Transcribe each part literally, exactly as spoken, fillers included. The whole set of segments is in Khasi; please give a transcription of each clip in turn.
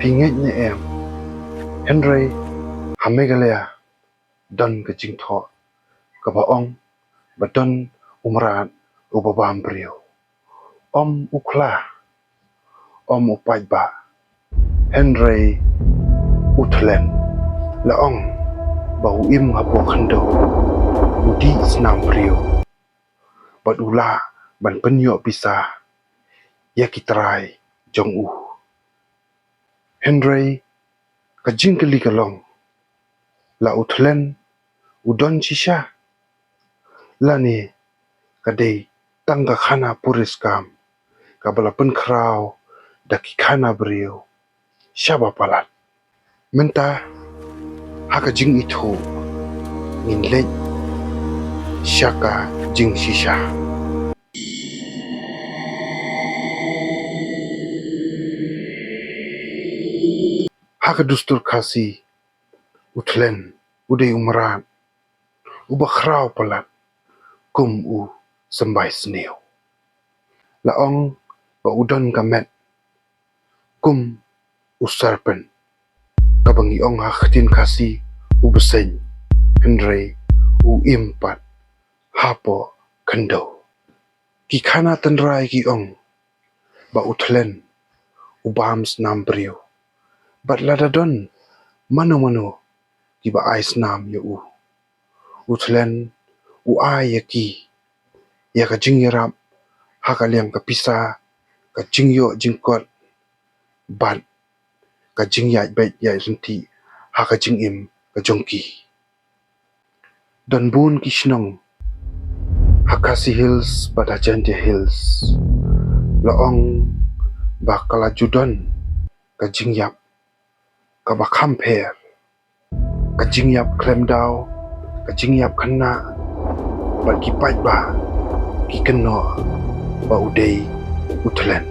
Phi ngeit ne em? Hynrei ha Meghalaya don ka jingthoh kaba ong ba don u mrad uba bam briew. Ym u khla, ym u paidbah, hynrei u thlen. La ong ba u im hapoh khyndew, u dih snam briew, bad u lah ban pynïoh pisa ïa ki trai jong u. Hynrei ka jingkylli ka long, la u thlen u don shisha, lane ka dei tang ka khana puriskam kaba la pynkhraw da ki khana briew shaba palat? Mynta ha ka jingithuh ngin leit sha ka jingshisha. Ha ka dustur Khasi, u thlen u dei u mrad uba khraw palat kum u symbai sniew. La ong ba u don ka met kum u serpent, kaba ngi ong ha ktien Khasi u bseiñ, hynrei u im pat hapoh khyndew. Ki khana tynrai ki ong ba u thlen u bam snam briew, bad lada don mano mano kiba ai snam ïa u, u thlen u ai ïa ki ïa ka jingïarap ha ka liang ka pisa, ka jingïoh jingkot, bad ka jingïaid beit ïaid ryntih ha ka jingim ka jong ki. Don bun ki shnong ha Khasi Hills bad ha Jaintia Hills, la ong ba ka la ju don ka jingïap kaba kham pher, ka jingïap khlem daw, ka jingïap khynnah, bad ki paidbah ki kynnoh ba u dei u thlen.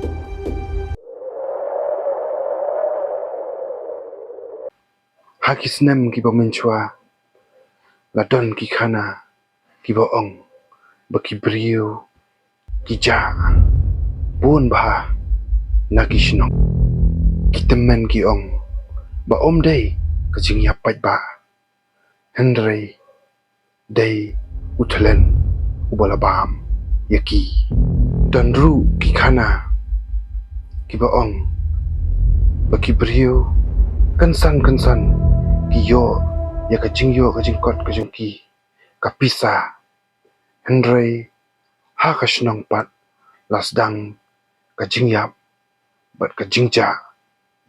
Ha ki snem kiba mynshuwa, la don ki khana kiba ong ba ki briew ki jah bun bha na ki shnong. Ki tymmen ki ong ba ym dei ka jingïap paidbah, hynrei dei u thlen uba la bam ïa ki. Don ruh ki khana kiba ong ba ki briew kynsan kynsan ki ïoh ïa ka jingïoh ka jingkot ka jong ki, ka pisa, hynrei ha ka shnong pat la sdang ka jingïap bad ka jingjah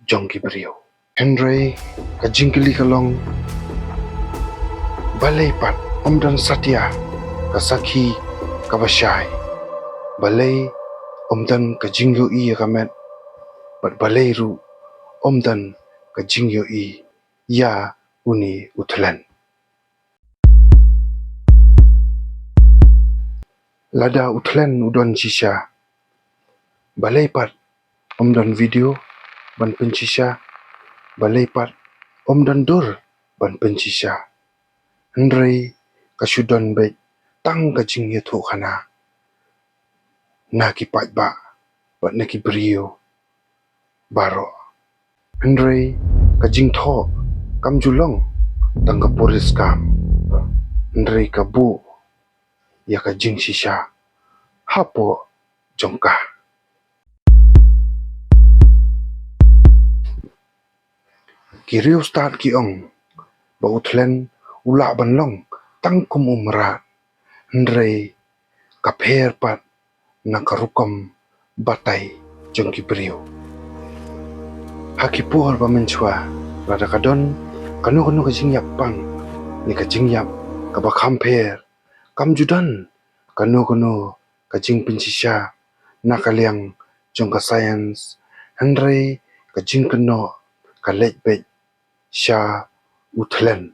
jong ki briew. Hynrei ka jingkylli ka long, balei pat ym don satia ka sakhi kaba shai? Balei ym don ka jingïohi ïa ka met? Bad balei ruh ym don ka jingïohi ïa une u thlen? Lada u thlen u don shisha, balei pat ym don video ban pynshisha? Balei pat ym don dur ban pynshisha? Hynrei ka shu don beit tang ka jingïathuhkhana na ki paidbah bad na ki briew baroh. Hynrei ka jingthoh kam ju long tang ka puriskam, hynrei ka buh ïa ka jingshisha hapoh jong ka. Ki riewstad ki ong ba u thlen u lah ban long tang kum u mrad, hynrei ka pher pat na ka rukom batai jong ki briew. Ha ki por ba mynshuwa, lada ka don kano kano ka jingïap pang ne ka jingïap kaba kham pher, kam ju don kano kano ka jingpynshisha na ka liang jong ka science, hynrei ka jingkynnoh ka leit beit sha u thlen.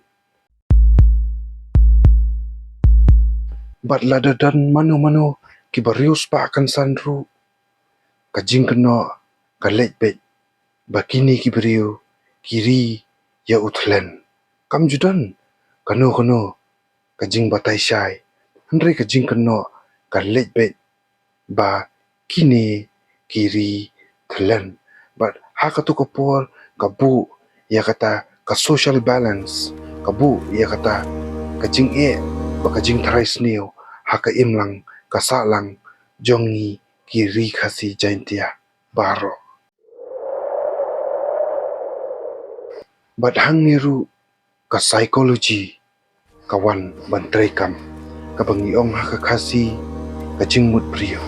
Bad lada don mano mano kiba riewspah kynsan ruh, ka jingkynnoh ka leit beit ba kine ki briew ki ri ïa u thlen. Kam ju don kano kano ka jingbatai shai, hynrei ka jingkynnoh ka leit beit ba kine ki ri thlen. Bad ha kato ka por ka buh ïa kata ka social balance, ka buh ïa kata ka jingeh bad ka jingtharai sniew ha ka imlang ka sahlang jong ngi ki Ri Khasi Jaintia baroh. Bad hangne ruh ka psychology ka wan ban treikam, kaba ngi ong ha ka Khasi ka jingmut briew,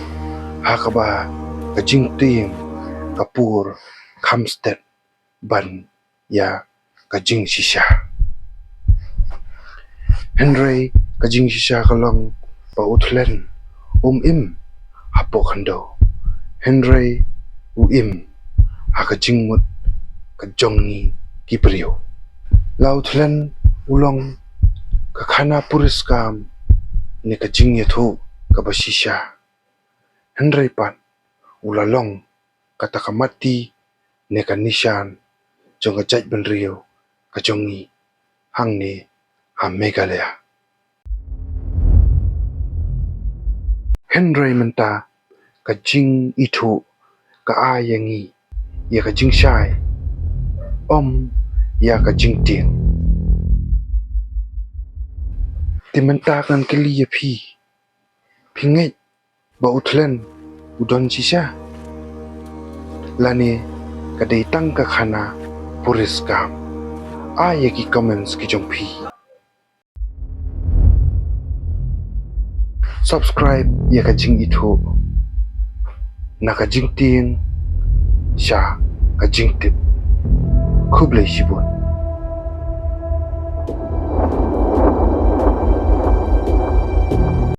ha kaba ka jingtieng ka pur kham stet ban ïa ka jingshisha. Hynrei ka jingshisha ka long ba u Thlen um im hapoh khyndew, hynrei u im ha ka jingmut ka jong ngi ki briew. La u Thlen u long ka khana puriskam ne ka jingïathuh kaba shisha, hynrei pat u la long kata ka mati ne ka nishan jong ka jaitbynriew ka jong ngi hangne ha Meghalaya. Hynrei mynta ka jingithuh ka ai ïa ngi ïa ka jingshai, ym ïa ka jingtieng. Te mynta ngan kylli ïa phi, phi ngeit ba u Thlen u don shisha, lane ka dei tang ka khana puriskam? Ai ïa ki comments ki jong phi. Subscribe ïa ka jingithuh na ka jingtieng sha ka jingtip. Khublei shibun.